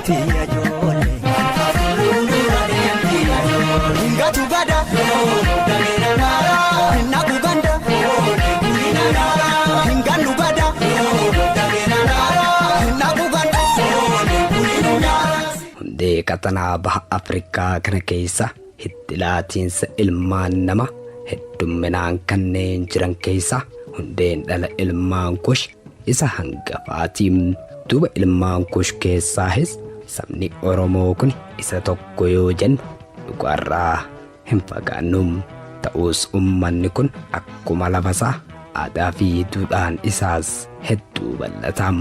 deemti ajoole. Hingatu gada. Hinnaku ganda. Hingannu gada. Hinnaku ganda. Hundee qaxanaa baha Afrikaa kana keessa hiddi laatiinsa ilmaan nama heddumminaan kanneen jiran keessa hundeen dhala ilmaan Kush isa hangafaati. Duuba ilmaan Kush keessaahis sabni Oromoo kun isa tokko yoo jennu dhugaarraa hin fagaannu. Ta'us ummanni kun akkuma lafasaa aadaa fi duudhaan isaas hedduu bal'ata.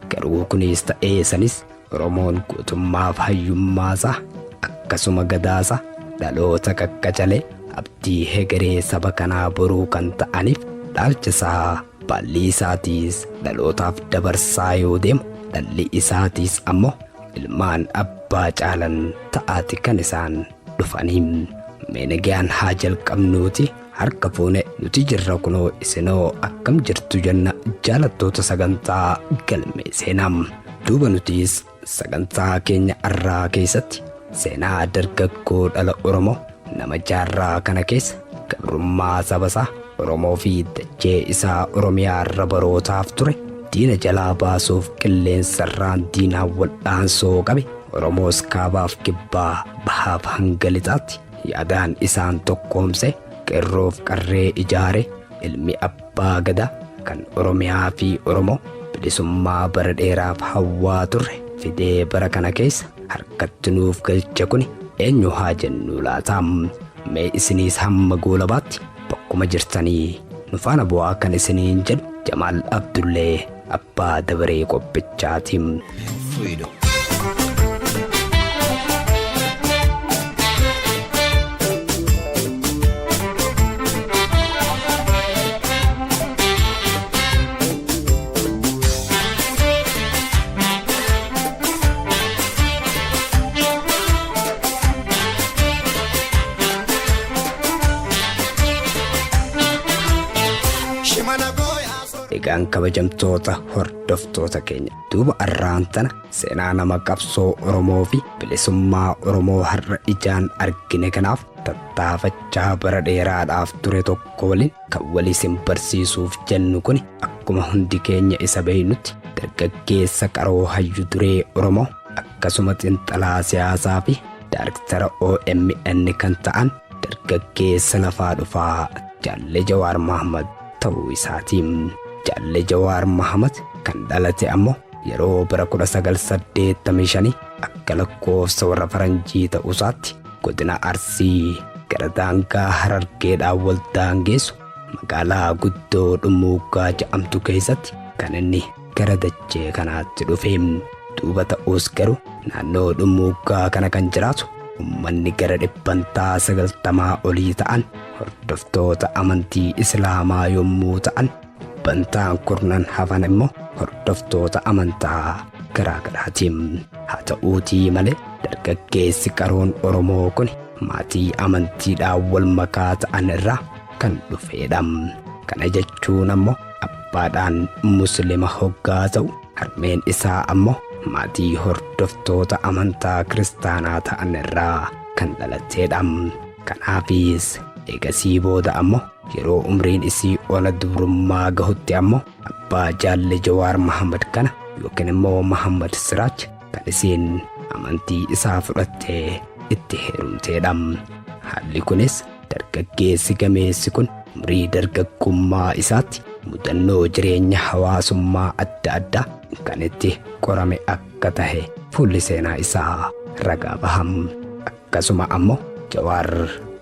Garuu kunis ta'ee sanis Oromoon gootummaaf hayyummaasaa akkasuma gadaasa dhaloota qaqqacalee abdii hegeree saba kanaa boruu kan ta'aniif dhaalchisaa baallii isaatiis dhalootaaf dabarsaa yoo deemu dhalli isaatiis ammoo ilmaan abbaa caalan ta'aati kan isaan dhufanii. Mee nagaan haa jalqabnuuti, harka fuune, nuti jirra kunoo, isinoo akkam jirtu jenna jaalattoota sagantaa galmee seenaa. Duuba nutiis sagantaa keenya arraa keessatti seenaa dargaggoo dhala Oromoo nama jaarraa kana keessa gabrummaa sabasaa Oromoo fi dachee isaa Oromiyaa irra barootaaf ture diina jalaa baasuuf qilleensarraan diinaan wal'aansoo qabe Oromoos kaabaaf kibbaa bahaaf hanga lixaatti yaadaan isaan tokkoomse qeerroof qarree ijaare ilmi abbaa gadaa kan Oromiyaa fi Oromoo bilisummaa bara dheeraaf hawwaa turre fidee bara kana keessa harkatti nuuf galche kuni eenyu haa jennu laata? Mee isiniis hamma goolabaatti bakkuma jirtanii nu faana bu'aa kan isiniin jedhu Jamaal Abdullee abbaa dabaree qophichaati. Freedom. Shimala gooyaa. Egaan kabajamtoota hordoftoota keenya, duuba arraan tana seenaa nama qabsoo Oromoo fi bilisummaa Oromoo har'a ijaan argine kanaaf tattaafachaa bara dheeraadhaaf ture tokko waliin kan walii isin barsiisuuf jennu kuni akkuma hundi keenya isa beeknutti dargaggeessa qaroo hayyu duree Oromoo akkasuma xiinxalaa siyaasaa fi daariktara OMN kan ta'an dargaggeessa lafaa dhufaa Jaalle Jawaar Mahmad ta'uu isaatiin. Jaalle Jawaar Mahmad kan dhalate ammoo yeroo bara 1985 akka lakkoofsa warra faranjii ta'uusaatti godina Arsii gara daangaa Harargeedhaan wal daangeessu magaalaa guddoo Dhummuuggaa jedhamtu keessatti kan inni gara dachee kanaatti dhufe. Duuba ta'us garuu naannoo Dhummuuggaa kana kan jiraatu ummanni gara 90% olii ta'an hordoftoota amantii Islaamaa yommuu ta'an dhibbantaan kurnan hafan immoo hordoftoota amantaa garaa garaatiin. Haa ta'uutii malee dargaggeessi qaroon Oromoo kun maatii amantiidhaan wal makaa ta'an irraa kan dhufeedha. Kana jechuun ammoo abbaadhaan Muslima hoggaa ta'u harmeen isaa ammoo maatii hordoftoota amantaa kiristaanaa ta'an irraa kan dhalatteedha. Kanaafis eegasii booda ammoo yeroo umriin isii ona dubrummaa gahutti ammoo abbaa Jaalle Jawaar Mahammad kana yookiin immoo Mahammad Siraaj kan isiin amantii isaa fudhattee itti heerumteedha. Haalli kunis dargaggeessi gameessi kun umrii dargaggummaa isaatti mudannoo jireenya hawaasummaa adda addaa kan itti qorame akka tahe fuulli seenaa isaa ragaa baham. Akkasuma ammoo Jawaar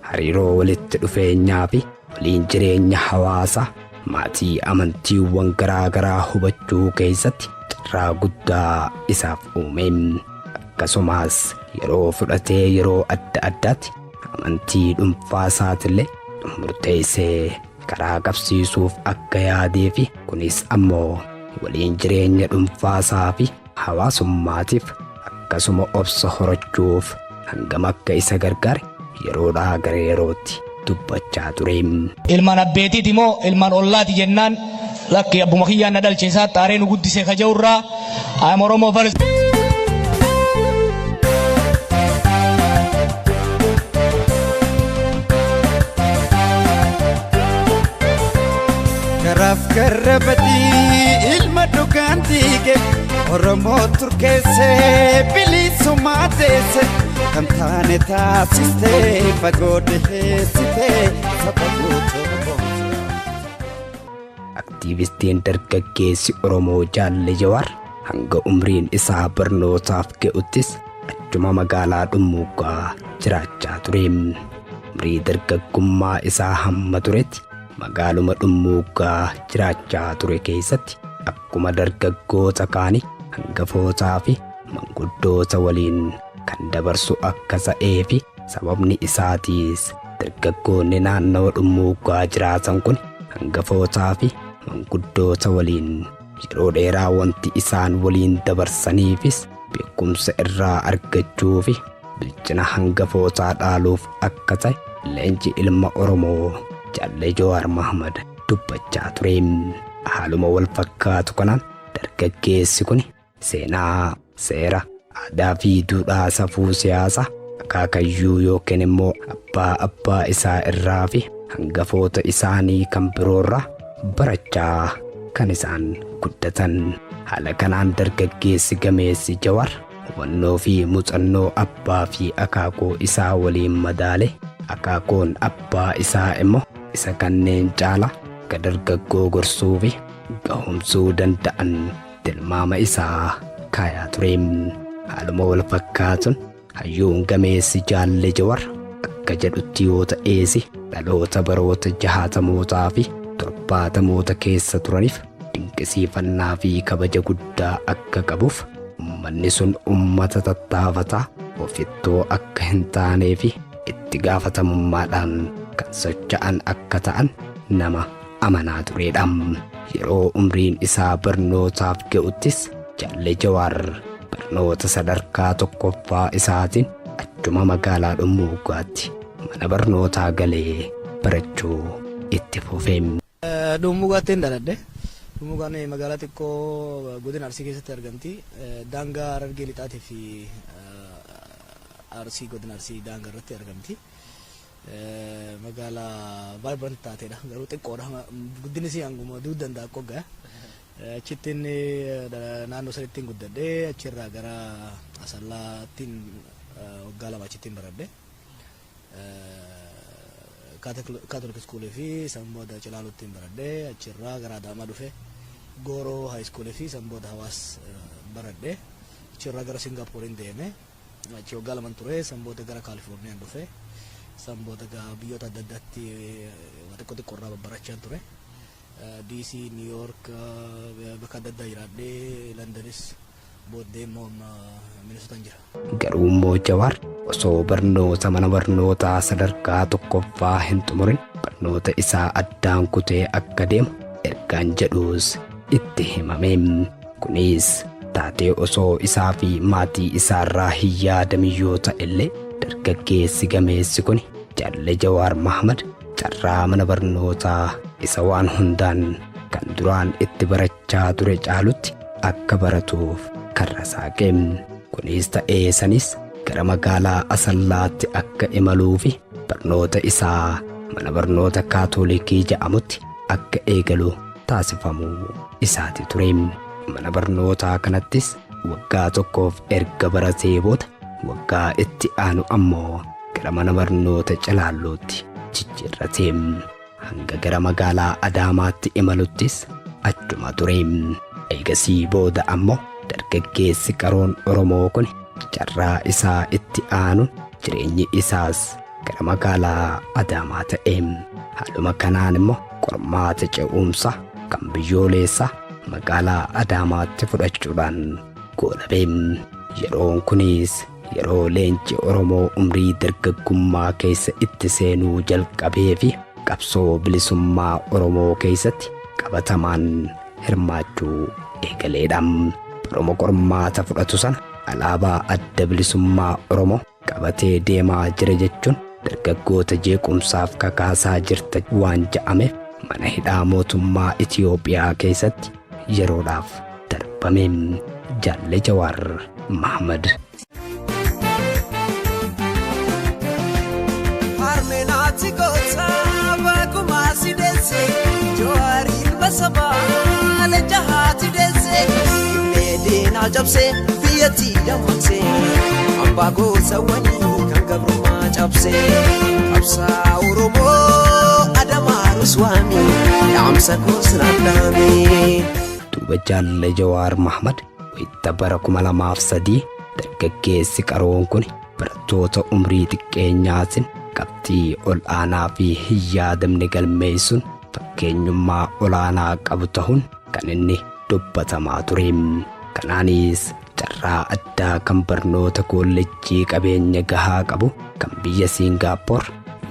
hariiroo walitti dhufeenyaa fi waliin jireenya hawaasaa maatii amantiiwwan garaa garaa hubachuu keessatti carraa guddaa isaaf uume. Akkasumas yeroo fudhatee yeroo adda addaatti amantii dhuunfaa isaatillee murteessee karaa qabsiisuuf akka yaadee fi kunis ammoo waliin jireenya dhuunfaasaa fi hawaasummaatiif akkasuma obsa horachuuf hangam akka isa gargaare yeroodhaa gara yerootti dubbachaa ture. Ilmaan abbeetiiti moo ilmaan ollaati jennaan, lakki, abbuma kiyyaan na dhalche, isaa xaaree nu guddise ka ja'urraa I am Oromo first. Karra badii ilma dhugaan diige Oromoo turkeesse bilisummaa teesse kan taane taasistee fagoo dhiheessitee saba guutuu boonsa. Aktiivistiin dargaggeessi Oromoo Jaalle Jawaar hanga umriin isaa barnootaaf ga'uttis achuma magaalaa Dhummuugaa jiraachaa ture. Umrii dargaggummaa isaa hamma turetti magaaluma Dhummuugaa jiraachaa ture keessatti akkuma dargaggoota kaanii hangafootaa fi manguddoota waliin kan dabarsu akka ta'ee fi sababni isaatiis dargaggoonni naannawa Dhummuugaa jiraatan kun hangafootaa fi manguddoota waliin yeroo dheeraa wanti isaan waliin dabarsaniifis beekumsa irraa argachuu fi bilchina hangafootaa dhaaluuf akka ta'e leenci ilma Oromoo Jaalle Jawaar Mahmad dubbachaa ture. Haaluma wal fakkaatu kanaan dargaggeessi kun seenaa, seera, aadaa fi duudhaa safuu siyaasaa akaakayyuu yookiin immoo abbaa abbaa isaa irraa fi hangafoota isaanii kan biroorraa barachaa kan isaan guddatan. Haala kanaan dargaggeessi gameessi Jawaar hubannoo fi muuxannoo abbaa fi akaakuu isaa waliin madaale akaakuun abbaa isaa immoo isa kanneen caala akka dargaggoo gorsuu fi gahumsuu danda'an tilmaama isaa kaayaa ture. Haaluma wal fakkaatuun hayyuun gameessi Jaalle Jawaar akka jedhutti yoo ta'eesi dhaloota baroota jahaatamootaa fi torbaatamoota keessa turaniif dinqisiifannaa fi kabaja guddaa akka qabuuf ummanni sun ummata tattaafataa ofittoo akka hin taanee fi itti gaafatamummaadhaan kan socho'an akka ta'an nama amanaa turedha. Yeroo umriin isaa barnootaaf ga'uttis Jaalle Jawaar barnoota sadarkaa tokkoffaa isaatiin achuma magaalaa Dhummuugaatti mana barnootaa galee barachuu itti fufe. Dhummuugaatti hin dhaladhe. Dhummuugaan magaalaa xiqqoo godina Arsii keessatti argamti. Daangaa Harargee Lixaatii fi Arsii godina Arsii daangaa irratti argamti. Magaalaa vibrant taateedha. Garuu xiqqoodha. Guddinni isii hanguma du'uu danda'a qoggaa. Achitti inni naannoo sanitti hin guddadhe. Achirraa gara Asallaattiin waggaa 2 achittiin baradhe. Catholic School fi san booda Cilaalottiin baradhe. Achirraa gara Adaamaa dhufe. Gooroo High School fi san booda Hawaas baradhe. Achirraa gara Singaappooriin deeme. Achi waggaa 2 ture. San booda gara Kaalifoorniyaan dhufe. San booda biyyoota adda addaatti waa xiqqoo xiqqoo irraa babbarachaa ture. DC, New York, bakka adda addaa jiraadhee Londonis booddee immoo amma Minnesotaan jira. Garuu immoo Jawaar osoo barnoota mana barnootaa sadarkaa tokkoffaa hin xumurin barnoota isaa addaan kutee akka deemu ergaan jedhus itti himame. Kunis taatee osoo isaa fi maatii isaarraa hin yaadamin yoo ta'ellee dargaggeessi gameessi kun Jaalle Jawaar Mahmad carraa mana barnootaa isa waan hundaan kan duraan itti barachaa ture caalutti akka baratuuf karra saaqe. Kunis ta'ee sanis gara magaalaa Asallaatti akka imaluu fi barnoota isaa mana barnoota Kaatolikii jedhamutti akka eegalu taasifamuu isaati ture. Mana barnootaa kanattis waggaa tokkoof erga baratee booda waggaa itti aanu ammoo gara mana barnoota Cilaallootti jijjiirrate. Hanga gara magaalaa Adaamaatti imaluttis achuma ture. Eegasii booda ammoo dargaggeessi qaroon Oromoo kun carraa isaa itti aanu jireenyi isaas gara magaalaa Adaamaa ta'e. Haaluma kanaan immoo qormaata ce'umsa kan biyyoolessaa magaalaa Adaamaatti fudhachuudhaan goolabe. Yeroon kunis yeroo leenci Oromoo umrii dargaggummaa keessa itti seenuu jalqabee fi qabsoo bilisummaa Oromoo keessatti qabatamaan hirmaachuu eegaleedha. Baruma qormaata fudhatu sana alaabaa adda bilisummaa Oromoo qabatee deemaa jira jechuun dargaggoota jeequmsaaf kakaasaa jirta waan ja'ameef mana hidhaa mootummaa Itiyoophiyaa keessatti yeroodhaaf darbame. Jaalle Jawaar Mahmad. Harmeenaati goota baakuma si deesse Jawaar ilma Sabaa leenca haati deesse, himnee diinaa cabsee biyyatti dammaqsee, abbaa goosawwanii kan gabrummaa cabsee, qabsaa Oromoo Adamaa Ruswaami, dhaamsa koos naaf. Duuba Jaalle Jawaar Mahmad wayita bara 2003 dargaggeessi qaroon kun barattoota umrii xiqqeenyaatiin qabxii ol aanaa fi hin yaadamne galmeessuun fakkeenyummaa olaanaa qabu ta'uun kan inni dubbatamaa ture. Kanaanis carraa addaa kan barnoota koolleejjii qabeenya gahaa qabu kan biyya Siingaappoor,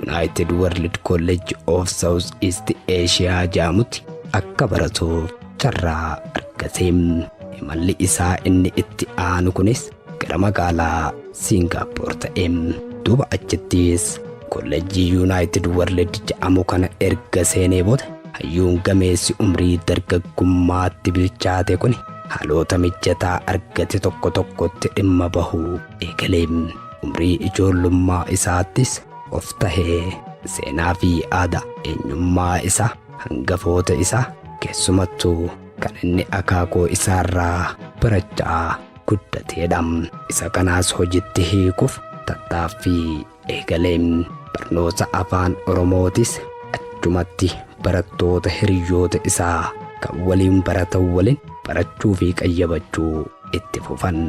United World College of South East Asia jedhamutti akka baratuuf carraa argate. Imalli isaa inni itti aanu kunis gara magaalaa Siingaappoor ta'e. Duuba achittis kolleejjii United World jedhamu kana erga seenee booda, hayyuun gameessi umrii dargaggummaatti bilchaate kun haalota mijataa argate tokko tokkotti dhimma bahuu eegalee. Umrii ijoollummaa isaattis of tahee seenaa fi aadaa eenyummaa isaa hangafoota isaa, keessumattuu kan inni akaakoo isaarraa barachaa guddateedha. Isa kanaas hojitti hiikuuf tattaaffii eegalee. Barnoota afaan Oromootis achumatti barattoota hiriyoota isaa kan waliin baratan waliin barachuu fi qayyabachuu itti fufan.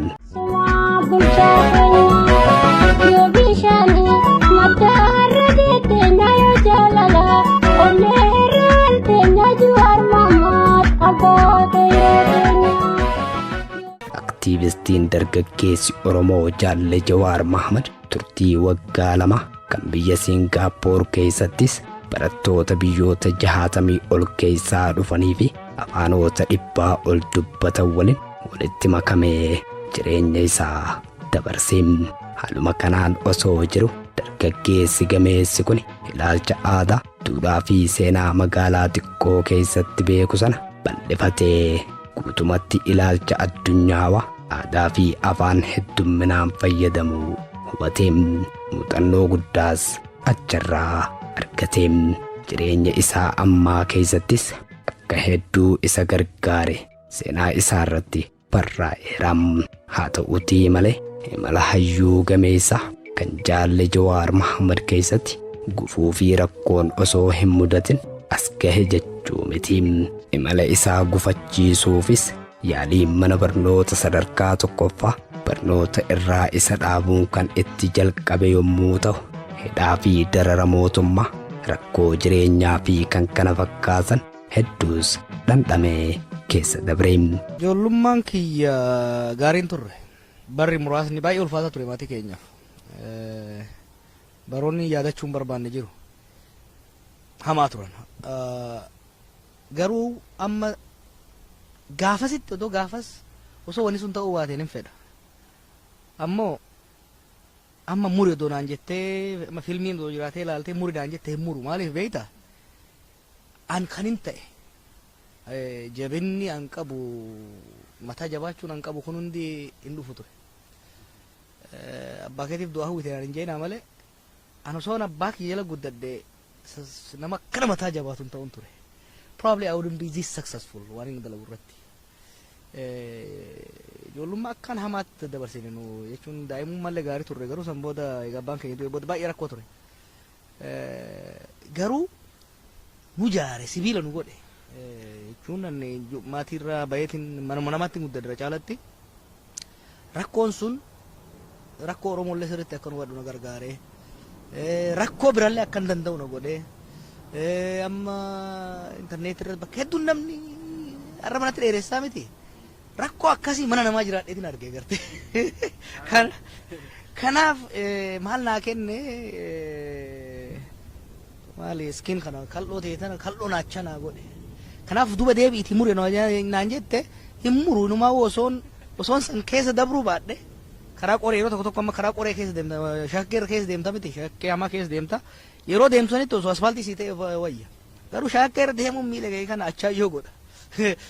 Yoo bishaanii madda har'a geetteenya, yoo jaalala onnee irra teenya, Jawaar Mahmad abbaa keenya. Aktiivistiin dargaggeessi Oromoo Jaalle Jawaar Mahmad turtii waggaa 2 kan biyya Siingaappoor keessattis barattoota biyyoota 60 ol keessaa dhufanii fi afaanota 100 ol dubbatan waliin walitti makamee jireenya isaa dabarsee. Haaluma kanaan osoo jiru, dargaggeessi gameessi kun ilaalcha aadaa, duudhaa fi seenaa magaalaa xiqqoo keessatti beeku sana bal'ifatee guutumatti ilaalcha addunyaawaa aadaa fi afaan heddumminaan fayyadamuu hubatee, muuxannoo guddaas acharraa argatee, jireenya isaa ammaa keessattis akka hedduu isa gargaare seenaa isaa irratti barraa'eera. Haa ta'uutii malee, imala hayyuu gameessa kan Jaalle Jawaar Mahammad keessatti gufuu fi rakkoon osoo hin mudatin as gahe jechuu miti. Imala isaa gufachiisuufis yaaliin mana barnoota sadarkaa tokkoffaa barnoota irraa isa dhaabuun kan itti jalqabe yommuu ta'u, hidhaa fi darara mootummaa, rakkoo jireenyaa fi kan kana fakkaatan hedduus dhandhamee keessa dabre. Ijoollummaan kiyya gaariin turre. Barri muraasni baay'ee ulfaataa ture maatii keenyaaf. Baroonni yaadachuu hin barbaanne jiru. Hamaa turan. Garuu amma gaafasitti otoo gaafas osoo wanni sun ta'uu baateen hin fedha. Ammoo amma muri odoo naan jettee, amma filmiin odoo jiraatee ilaaltee muri naan jettee, hin muru. Maaliif beektaa? An kan hin ta'e, jabinni an qabu, mataa jabaachuun an qabu kun hundi hin dhufu ture. Abbaa keetiif du'aa hawwite naan hin jeenaa malee, an osoon abbaa kiyya jala guddadhe nama akkana mataa jabaatu hin ta'uun ture. Probably I wouldn't be this successful waan inni dalagu irratti. Ijoollummaa akkaan hamaatti dabarsine nu jechuun, daa'imummallee gaarii turre, garuu san booda egaa abbaan keenya du'e booda baay'ee rakkoo ture. Garuu nu jaare, sibiila nu godhe jechuun, ani maatiirraa bayeetiin manuma namaatti guddadra caalatti rakkoon sun rakkoo Oromollee sirriitti akka nu hubadhu na gargaare. Rakkoo birallee akka hin danda'u na godhe. Amma intarneetii irratti bakka hedduun namni har'a manatti dheeressaa miti. Rakkoo akkasii mana namaa jiraadheetiin arge garte. Kanaaf maal naa kenne, maali, skin kana kal'oo ta'e tana kal'oo naacha naa godhe. Kanaaf duuba deebi'iitii mure naan jette, hin muru. Inumaa osoon san keessa dabruu baadhe, karaa qoree yeroo tokko tokko amma karaa qoree keessa deemta, shakkee keessa deemta miti, shakkee hamaa keessa deemta. Yeroo deemtu sanitti osoo asfaaltii sii ta'e wayya. Garuu shakkee irra deemuun miila kee kana achaayyoo godha.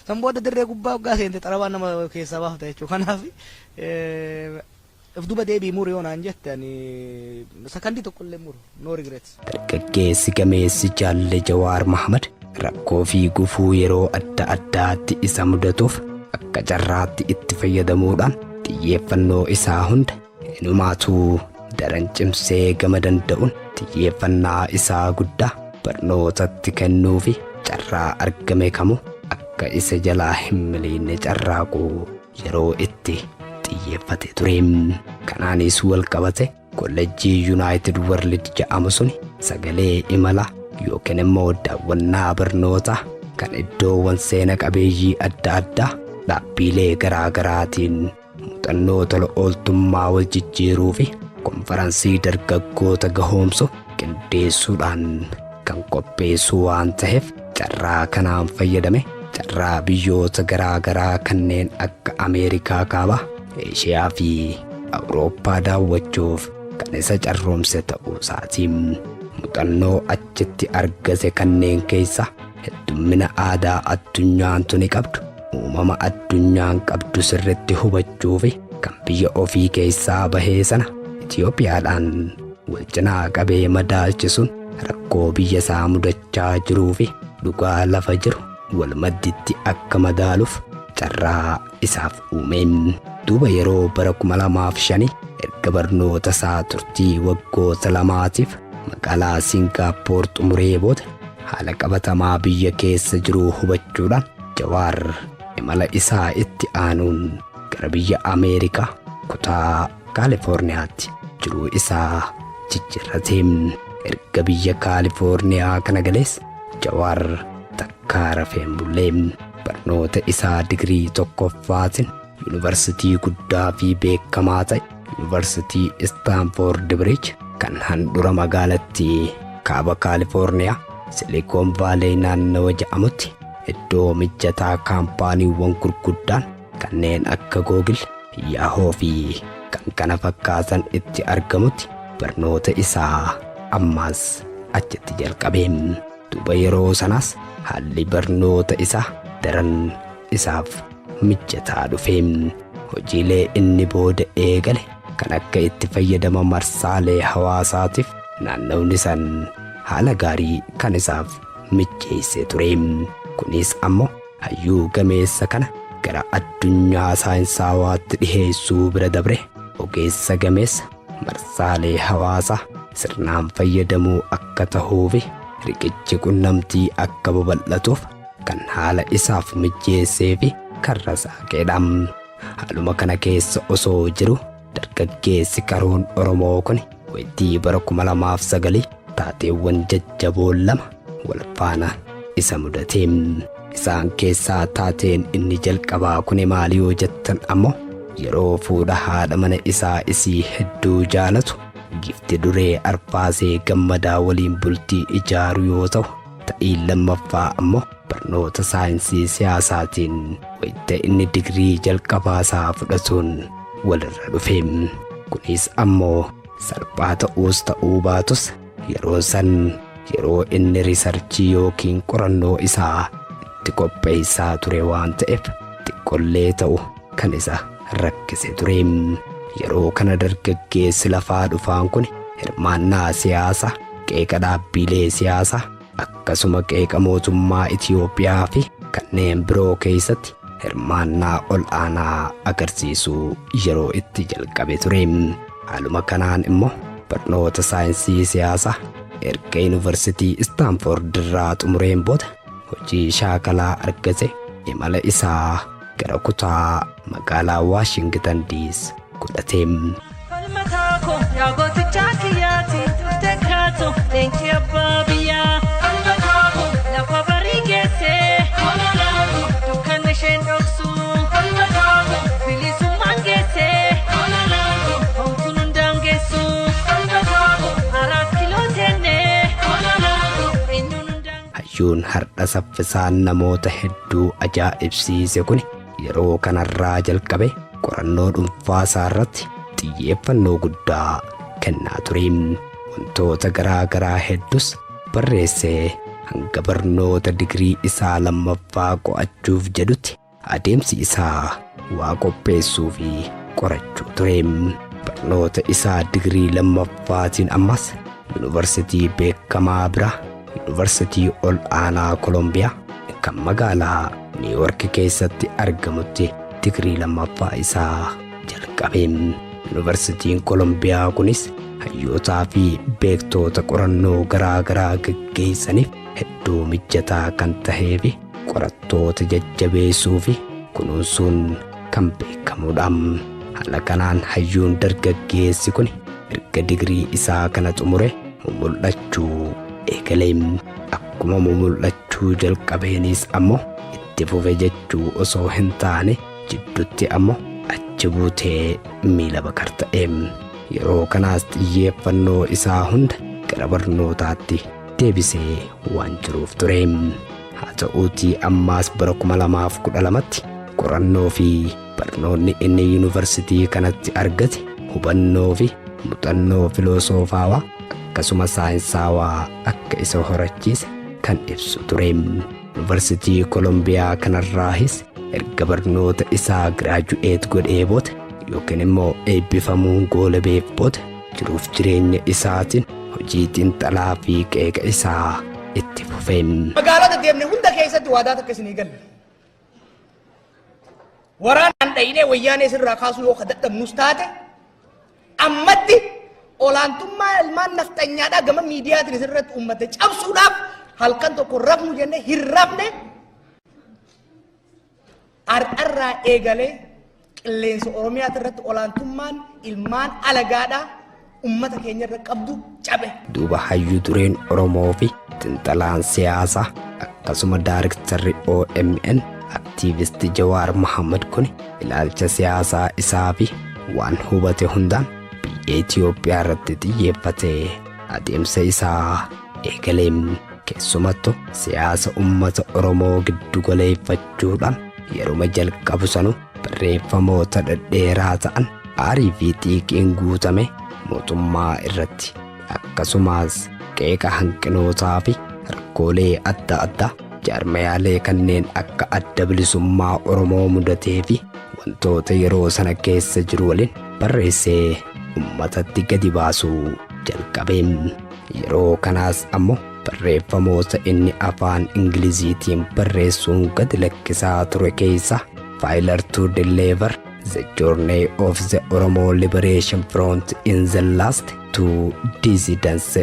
San booda dirree gubbaa hoggaa seente xarabaan nama keessaa baafta jechuudha. Kanaaf if duba deebii muru yoo naan jette, ani sakandii tokko illee muru, no regrets. Dargaggeessi gameessi Jaalle Jawaar Mahmad Rakkoo fi gufuu yeroo adda addaatti isa mudatuuf akka carraatti itti fayyadamuudhaan xiyyeeffannoo isaa hunda inumaatuu daran cimsee gama danda'uun xiyyeeffannaa isaa guddaa barnootatti kennuu fi carraa argame kamuu akka isa jalaa hin miliqne carraaquu yeroo itti xiyyeeffate ture. Kanaanis wal qabate kollejjii Yuunaayitid World jedhamu sun sagalee imala yookiin immoo daawwannaa barnootaa kan iddoowwan seena qabeeyyii adda addaa dhaabbilee garaa garaatiin muuxannoo tola ooltummaa wal jijjiiruu fi konferansii dargaggoota gahoomsu qindeessuudhaan kan qopheessu waan ta'eef carraa kanaan fayyadame carraa biyyoota garaa garaa kanneen akka Ameerikaa kaabaa, Eeshiyaa fi Awurooppaa daawwachuuf kan isa carroomse ta'uu isaatiin muuxannoo achitti argate kanneen keessa heddummina aadaa addunyaan tuni qabdu, uumama addunyaan qabdu sirritti hubachuu fi kan biyya ofii keessaa bahee sana Itoophiyaadhaan wal cinaa qabee madaalchisuun rakkoo biyya isaa mudachaa jiruu fi dhugaa lafa jiru wal madditti akka madaaluuf carraa isaaf uumeen. Duuba yeroo bara 2005 erga barnoota isaa turtii waggoota lamaatiif magaalaa Siingaappoor xumuree booda haala qabatamaa biyya keessa jiru hubachuudhaan Jawaar imala isaa itti aanuun gara biyya Ameerikaa kutaa Kaalifoorniyaatti jiruu isaa jijjiirrate. Erga biyya Kaalifoorniyaa kana galees Jawaar takkaa rafee hin bullee. Barnoota isaa digirii tokkoffaatiin yuunivarsiitii guddaa fi beekamaa ta'e yuunivarsiitii Istaanfoord Biriij kan handhura magaalattii kaaba Kaalifoorniyaa Silikoon Vaalee naannawa jedhamutti iddoo mijataa kaampaaniiwwan gurguddaan kanneen akka Googil, Yaahoo fi kan kana fakkaatan itti argamutti barnoota isaa ammaas achitti jalqabe. Duuba yeroo sanaas haalli barnoota isaa daran isaaf mijataa dhufe. Hojiilee inni booda eegale kan akka itti fayyadama marsaalee hawaasaatiif naannawni san haala gaarii kan isaaf mijeessee ture. Kunis ammoo hayyuu gameessa kana gara addunyaa saayinsaawaatti dhiheessuu bira dabre ogeessa gameessa marsaalee hawaasaa sirnaan fayyadamuu akka tahuufi riqichi qunnamtii akka babal'atuuf kan haala isaaf mijeessee fi karra saaqeedha. Haaluma kana keessa osoo jiru dargaggeessi qaroon Oromoo kun waytii bara 2009 taateewwan jajjaboon lama wal faana isa mudate. Isaan keessaa taateen inni jalqabaa kun maali yoo jettan ammoo yeroo fuudha haadha mana isaa isii hedduu jaalatu gifti duree Arfaasee Gammadaa waliin bultii ijaaru yoo ta'u, ta'iin lammaffaa ammoo barnoota saayinsii siyaasaatiin wayita inni digirii jalqabaa isaa fudhatuun walirra dhufe. Kunis ammoo salphaa ta'uus ta'uu baatus yeroo san yeroo inni riisarchii yookiin qorannoo isaa itti qopheessaa ture waan ta'eef xiqqollee ta'u kan isa rakkise ture. Yeroo kana dargaggeessi lafaa dhufaan kun hirmaannaa siyaasaa, qeeqa dhaabbilee siyaasaa akkasuma qeeqa mootummaa Itoophiyaa fi kanneen biroo keessatti hirmaannaa ol aanaa agarsiisuu yeroo itti jalqabe ture. Haaluma kanaan immoo barnoota saayinsii siyaasaa erga yuunivarsiitii Istaanfoord irraa xumureen booda hojii shaakalaa argate imala isaa gara kutaa magaalaa Waashingitan Diis godhate. Falmataa koo yaa gootichaa kiyyaati dhuftee kaatu leenci abbaa biyyaa. Falmataa koo lafa barii geessee dukkana isheen dhoksu. Falmataa koo bilisummaan geessee homtuun hundaan geessu. Falmataa koo Araat kiloo teennee eenyuun hundaan. Hayyuun har'a saffisaan namoota hedduu ajaa'ibsiise kun yeroo kanarraa jalqabe qorannoo dhuunfaa isaa irratti xiyyeeffannoo guddaa kennaa ture. Wantoota garaa garaa hedduus barreessee hanga barnoota digirii isaa lammaffaa qo'achuuf jedhutti adeemsi isaa waa qopheessuu fi qorachuu ture. Barnoota isaa digirii lammaffaatiin ammas yuunivarsiitii beekamaa biraa Yuunivarsiitii ol aanaa Kolombiyaa kan magaalaa Niiwork keessatti argamutti digirii lammaffaa isaa jalqabe. Yuunivarsiitiin Kolombiyaa kunis hayyootaa fi beektoota qorannoo garaa garaa gaggeessaniif hedduu mijataa kan tahee fi qorattoota jajjabeessuu fi kunuunsuun kan beekamudha. Haala kanaan hayyuun dargaggeessi kun erga digirii isaa kana xumure mumul'achuu eegalee. Akkuma mumul'achuu jalqabeenis ammoo itti fufe jechuu osoo hin taane jidduutti ammoo achi buutee miila bakar ta'e. Yeroo kanaas xiyyeeffannoo isaa hunda gara barnootaatti deebisee waan jiruuf ture. Haa ta'uutii ammaas bara 2012tti qorannoo fi barnoonni inni yuunivarsiitii kanatti argate hubannoo fi muuxannoo filoosofaawaa akkasuma saayinsaawaa akka isa horachiise kan ibsu ture. Yuunivarsiitii Kolombiyaa kanarraahis erga barnoota isaa graduate godhee booda yookiin immoo eebbifamuun goolabeef booda jiruuf jireenya isaatiin hojii xiinxalaa fi qeeqa isaa itti fufee. Magaalota deemne hunda keessatti waadaa takka isinii galle. Waraanaan dhayinee Wayyaanee sirraa kaasuu yoo ka dadhabnus taate, ammatti olaantummaa ilmaan nafxanyaadhaa gama miidiyaatiin isirratti uummate cabsuudhaaf halkan tokko rafnu jenne hin rafne. Har'arraa eegalee qilleensa Oromiyaati irratti olaantummaan ilmaan alagaadhaa ummata keenya irra qabdu cabe. Duuba hayyuu dureen Oromoo fi xiinxalaan siyaasaa akkasuma daariktarri OMN aktiivisti Jawaar Mohammad kun ilaalcha siyaasaa isaa fi waan hubate hundaan biyya Itoophiyaa irratti xiyyeeffatee adeemsa isaa eegalee. Keessumattuu siyaasa uummata Oromoo giddu galeeffachuudhaan yeruma jalqabu sanu barreeffamoota dhedheeraa ta'an aarii fi xiiqiin guutame mootummaa irratti, akkasumas qeeqa hanqinootaa fi rakkoolee adda addaa jaarmayaalee kanneen akka Adda Bilisummaa Oromoo mudatee fi wantoota yeroo sana keessa jiru waliin barreessee uummatatti gadi baasuu jalqabe. Yeroo kanaas ammoo barreeffamoota inni afaan Ingiliziitiin barreessuun gadi lakkisaa ture keessa "Failure to Deliver the Journey of the Oromo Liberation Front in the Last Two Decades"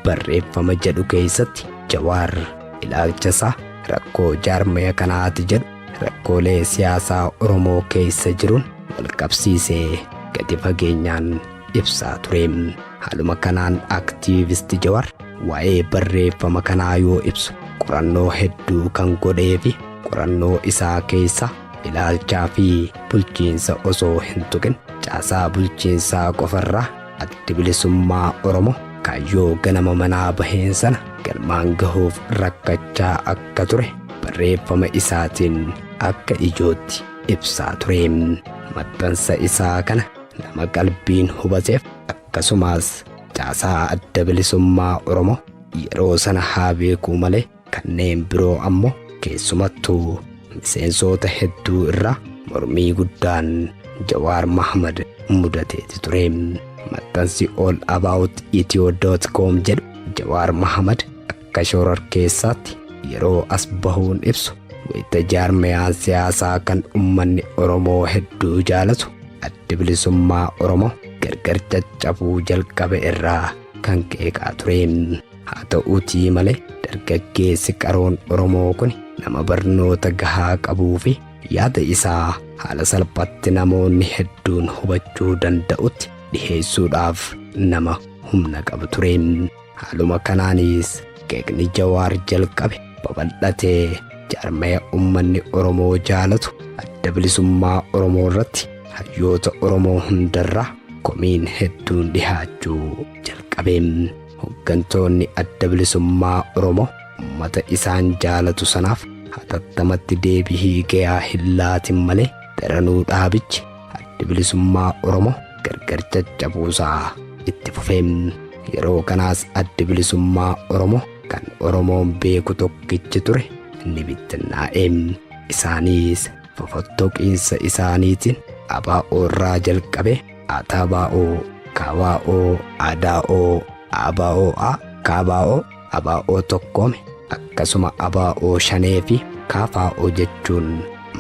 barreeffama jedhu keessatti Jawaar ilaalcha isaa rakkoo jaarmaya kanaati jedhu rakkoolee siyaasaa Oromoo keessa jiruun wal qabsiisee gadi fageenyaan ibsaa ture. Haaluma kanaan aktiivisti Jawaar waa'ee barreeffama kanaa yoo ibsu, qorannoo hedduu kan godhee fi qorannoo isaa keessa ilaalchaa fi bulchiinsa osoo hin tuqin caasaa bulchiinsaa qofarraa Addi Bilisummaa Oromoo kaayyoo ganama manaa baheen sana galmaan gahuuf rakkachaa akka ture barreeffama isaatiin akka ijootti ibsaa ture. Maxxansa isaa kana nama qalbiin hubateef akkasumas caasaa Adda Bilisummaa Oromoo yeroo sana haa beekuu malee, kanneen biroo ammoo keessumattuu miseensota hedduu irraa mormii guddaan Jawaar Mahmad mudateeti ture. Maxxansi All About Ethio.com jedhu Jawaar Mahmad akka shororkeessaatti yeroo as bahuun ibsu, wayita jaarmayaan siyaasaa kan ummanni Oromoo hedduu jaalatu Adda Bilisummaa Oromoo gargar caccabuu jalqabe irraa kan qeeqaa ture. Haa ta'uutii malee dargaggeessi qaroon Oromoo kun nama barnoota gahaa qabuu fi yaada isaa haala salphaatti namoonni hedduun hubachuu danda'utti dhiheessuudhaaf nama humna qabu ture. Haaluma kanaanis qeeqni Jawaar jalqabe babal'atee jaarmaya ummanni Oromoo jaalatu Adda Bilisummaa Oromoo irratti hayyoota Oromoo hundarraa komiin hedduun dhihaachuu jalqabe. Hooggantoonni Adda Bilisummaa Oromoo ummata isaan jaalatu sanaaf hatattamatti deebii gahaa hin laatin malee daranuu dhaabichi Adda Bilisummaa Oromoo gargar caccabuusaa itti fufee. Yeroo kanaas Adda Bilisummaa Oromoo kan Oromoon beeku tokkichi ture ni bittinnaa'e. Isaanis fofottoqiinsa isaaniitiin ABO irraa jalqabe ATBO, KBO, ADO, ABOA, KBO, ABO Tokkoome, akkasuma ABO Shanee fi KFO jechuun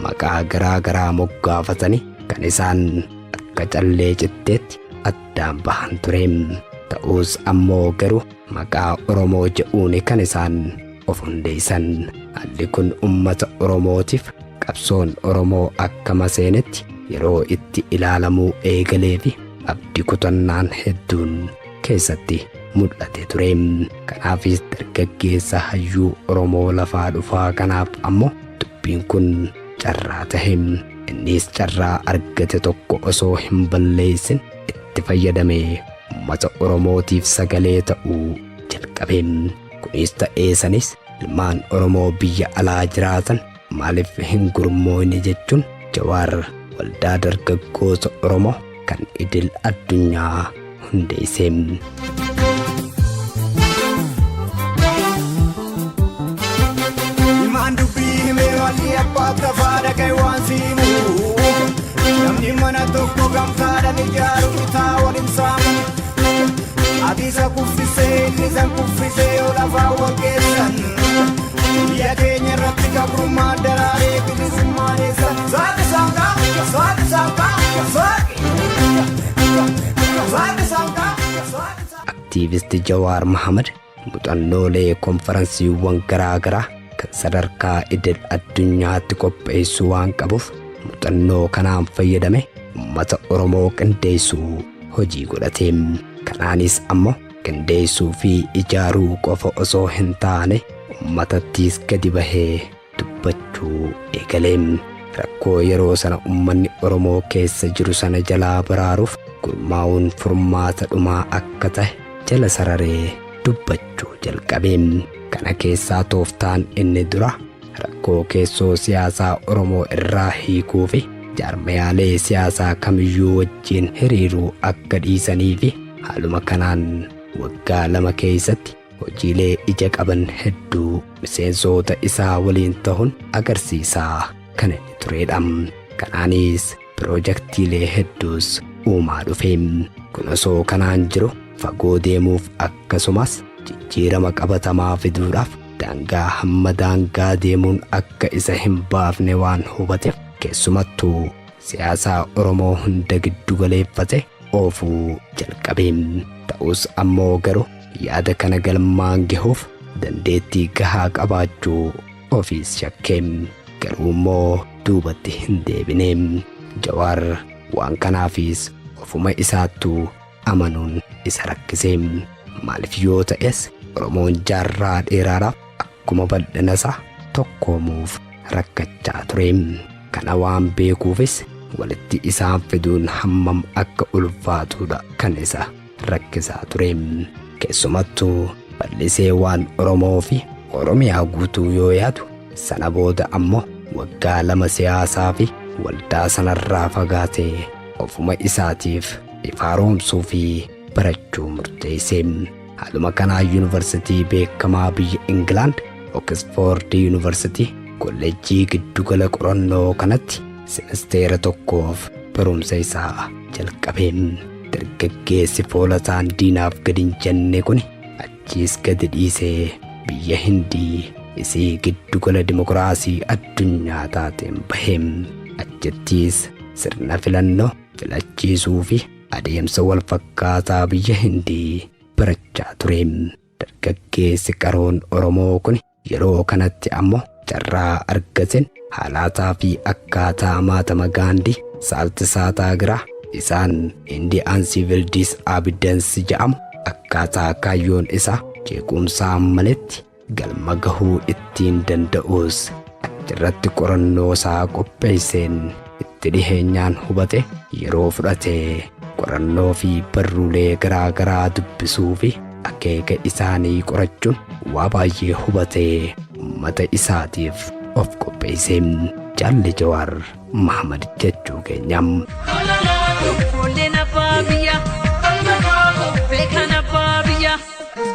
maqaa garaa garaa moggaafatanii kan isaan akka callee citteetti addaan bahan ture. Ta'us ammoo garuu maqaa Oromoo jedhuun kan isaan of hundeessan. Haalli kun uummata Oromootiif qabsoon Oromoo akka maseenetti yeroo itti ilaalamuu eegalee fi abdii kutannaan hedduun keessatti mul'ate ture. Kanaafis dargaggeessa hayyuu Oromoo lafaa dhufaa kanaaf ammoo dubbiin kun carraa tahe. Innis carraa argate tokko osoo hin balleessin itti fayyadamee uummata Oromootiif sagalee ta'uu jalqabe. Kunis ta'ee sanis ilmaan Oromoo biyya alaa jiraatan maaliif hin gurmoofne jechuun Jawaar waldaa dargaggoota Oromoo kan idil addunyaa hundeesse. Himaan dubbii himee walii abbaa tafaa dhaga'e waan siimu. Namni mana tokko gamtaadhaan ijaaru bitaa waliin saamu. Ati isa kuffisee inni isa kuffisee yoo lafaa wal geessan. Biyya keenya irratti gabrummaan daraaree bilisummaan eessan. Saaqi saaqaa saaqi saaqaa saaqi. Saaqi saaqaa saaqi saaqaa. Aktiivisti Jawaar Mohaammed muuxannoolee konferansiiwwan garaa garaa kan sadarkaa idil addunyaatti qopheessuu waan qabuuf muuxannoo kanaan fayyadame uummata Oromoo qindeessuu hojii godhate. Kanaanis ammoo qindeessuu fi ijaaruu qofa osoo hin taane uummatattis gadi bahee dubbachuu eegale. Rakkoo yeroo sana uummanni Oromoo keessa jiru sana jalaa baraaruuf gurmaa'uun furmaata dhumaa akka ta'e jala sararee dubbachuu jalqabe. Kana keessaa tooftaan inni dura rakkoo keessoo siyaasaa Oromoo irraa hiikuu fi jaarmayaalee siyaasaa kamiyyuu wajjin hiriiruu akka dhiisanii fi haaluma kanaan waggaa 2 keessatti hojiilee ija qaban hedduu miseensota isaa waliin ta'uun agarsiisaa kan inni turedha. Kanaanis piroojaktiilee hedduus uumaa dhufe. Kun osoo kanaan jiru fagoo deemuuf akkasumas jijjiirama qabatamaa fiduudhaaf daangaa hamma daangaa deemuun akka isa hin baafne waan hubateef keessumattuu siyaasaa Oromoo hunda giddu galeeffate oofuu jalqabe. Ta'us ammoo garuu yaada kana galmaan gahuuf dandeettii gahaa qabaachuu ofiis shakkee, garuu immoo duubatti hin deebine. Jawaar waan kanaafis ofuma isaattuu amanuun isa rakkise. Maaliif yoo ta'es Oromoon jaarraa dheeraadhaaf akkuma bal'ina isaa tokkoomuuf rakkachaa ture. Kana waan beekuufis walitti isaan fiduun hammam akka ulfaatudha kan isa rakkisaa ture. Keessumattuu bal'isee waan Oromoo fi Oromiyaa guutuu yoo yaadu sana booda ammoo waggaa 2 siyaasaa fi waldaa sanarraa fagaatee ofuma isaatiif ifaaromsuu fi barachuu murteesse. Haaluma kanaa yuunivarsiitii beekamaa biyya Ingilaand Oxford Yuunivarsiitii kolleejjii giddugala qorannoo kanatti simisteera tokkoof barumsa isaa jalqabe. Dargaggeessi foolataan diinaaf gadi hin jenne kun achiis gadi dhiisee biyya Hindii isii giddugala dimokiraasii addunyaa taateen bahe. Achittis sirna filannoo filachiisuu fi adeemsa wal fakkaataa biyya Hindii barachaa ture. Dargaggeessi qaroon Oromoo kun yeroo kanatti ammoo carraa argateen haalaataa fi akkaataa Mahatma Gaandii Saalti Saataagiraa isaan Indian Civil Disobedience jedhamu akkaataa kaayyoon isaa jeequmsaan maletti galma gahuu ittiin danda'us achirratti qorannoo isaa qopheesseen itti dhiheenyaan hubate yeroo fudhate qorannoo fi barruulee garaa garaa dubbisuu fi akeeka isaanii qorachuun waa baay'ee hubate uummata isaatiif of qopheesse. Jaalli Jawaar Mohaammed jechuu keenyam. Foolleen abbaa biyya, beekan abbaa biyya,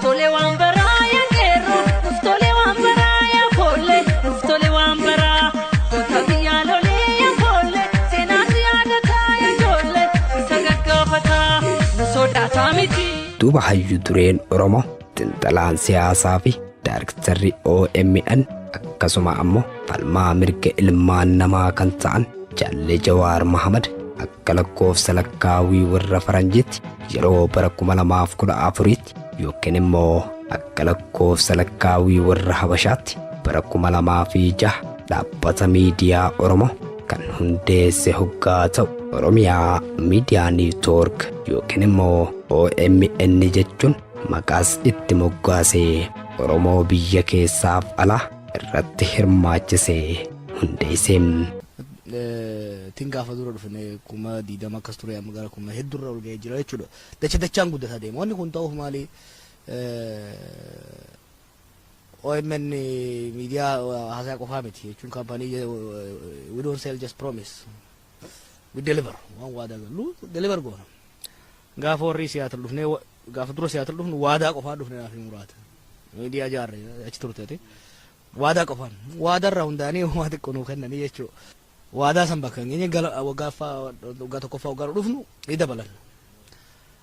tole waan baraa yaa qeerroo, tole waan baraa yaa foollee, tole waan baraa, goota biyyaa lolee yaa foollee, seenaan yaadataa yaa ijoollee, isa gaggaafataa, nu sodaataa miti. Duuba hayyu dureen Oromoo Xinxalaan siyaasaa fi Daarektarri OMN, akkasuma ammoo falmaa mirga ilmaan namaa kan ta'an Jaalle Jawaar Mahamad, akka lakkoofsa lakkaawii warra faranjiitti yeroo bara 2014tti yookiin immoo akka lakkoofsa lakkaawii warra Habashaatti bara 2006 dhaabbata miidiyaa Oromoo kan hundeesse hoggaa ta'u, Oromiyaa Miidiyaa Network yookiin immoo OMN jechuun maqaas itti moggaasee Oromoo biyya keessaaf alaa irratti hirmaachisee hundeessee. Tin gaafa dura dhufne 20,000 akkas ture, amma gara kuma hedduurra ol ga'ee jira jechuudha. Dacha dachaan guddataa deema. Wanni kun ta'uuf maali? OMN miidiyaa haasaa qofaa miti jechuun kaampaanii. We don't sell just promise. We deliver. Waan waadaa gallu deliver goona. Gaafa warri Seattle dhufnee, gaafa dura Seattle dhufnu, waadaa qofaa dhufne naaf muraata. Miidiyaa jaarre achi turteeti. Waadaa qofaan waadaarraa hundaanii waa xiqqoo nuu kennanii jechuudha. Waadaa san bakka hin geenye, waggaa waggaa tokkoffaa waggaa dhufnu ni dabalan.